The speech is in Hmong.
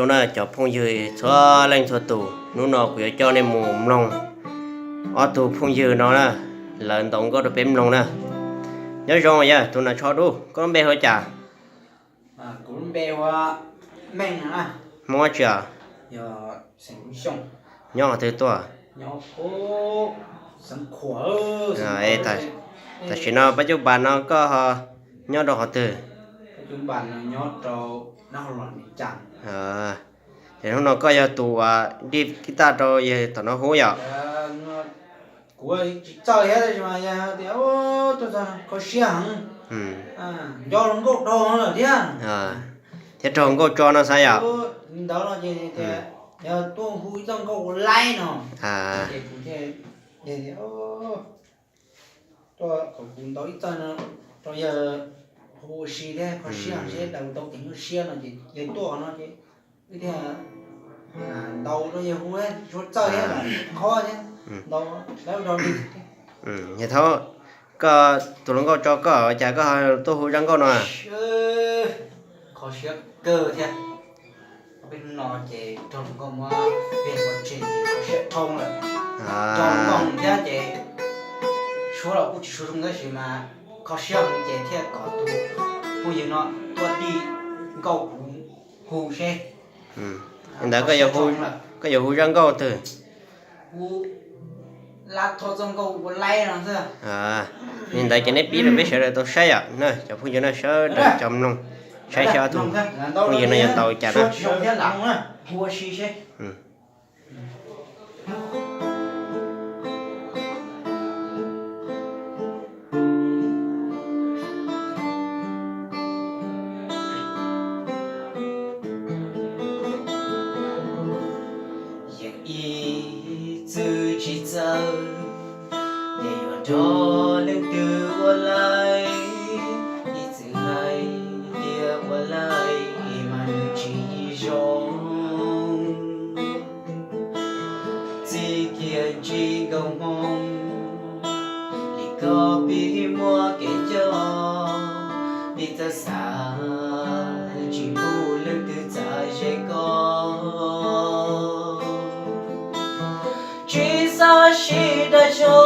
Zoo na cov phooj ywg txhua leej txhua tus, hnub no kuv yuav coj nej mus mloog ob tug phooj ywg no na, lawv ntaus nkauj rau peb mloog na. Nyob zoo yog tus nas tsho dub, koj lub npe hu ua cas? Hmoob tsi os? Nyob qhov twg tuaj? Tam sim no pab cub npas no koj ho nyob rau qhov twg? Ces hnub no koj yog tus uas dij kib taj rau yawg tom no hub yom? Thiab raug nkauj tso no xav yom? Yog thaub koj tus hluas nkauj tso koj ua cas koj tuaj hu zaj nkauj no? Kho siab kawg thiab. Peb hnub no ces raug hluas nkauj muab veg ua tseg ces kho siab dhau lawm. Raug hluas nkauj thiab ces suab los kuj tsis suav zoo tab sis mas kho siab heev ces thiaj kom tus phooj ywg no tuaj dij nkauj kuv hu seb. Li ntawd koj yuav hu zaj nkauj twg? Hu lab thoj txoj nkauj ua laib no xwb. Li ntawd ces neb pib rau peb sawv daws tau saib yom na, cov phooj ywg no sawv daws cov mloog, saib seb ob tug phooj ywg no yuav ntaus cas na. Yeej ib txwm tsis txawj, ces yuav nrog leej twg ua laij, ib txwm hais tias ua laij mas nws tsis zoo. Txij kiag ntsib nkauj hmoob, li koj pib muaj kev coj, pib txawj xav, tsis pub leej twg txav ze koj. Tsis xav sib dag zog,